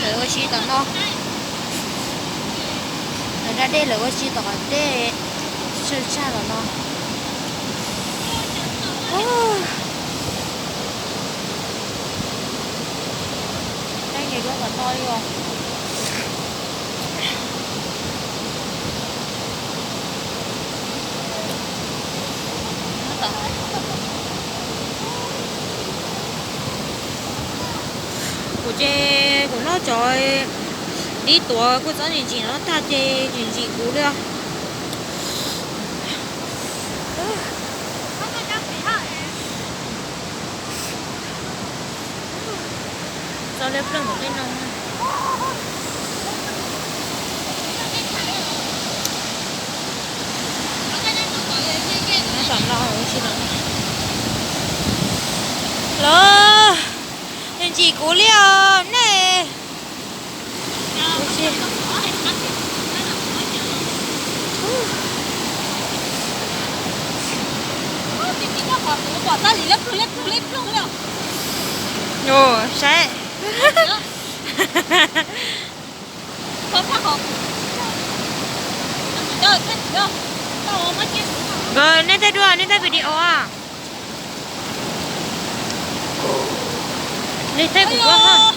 Lawv ua si tom no, lawv da dej lawv ua si tom dej tsawg tsag tom no. Dej nyias duab tom no li os. Kuv ces kuv noj cov dib tuav kuj txob ntsim ntsim no tag ces ntsim ntsim kuv li os. Txo liab ploog kuv tej no. Los, ntsim kuv li os nej. Saib. Nej thaij duab, nej thaij video a. Nej thaij kuv duab.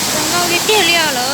Zoo nkauj tiag tiag li os lawm.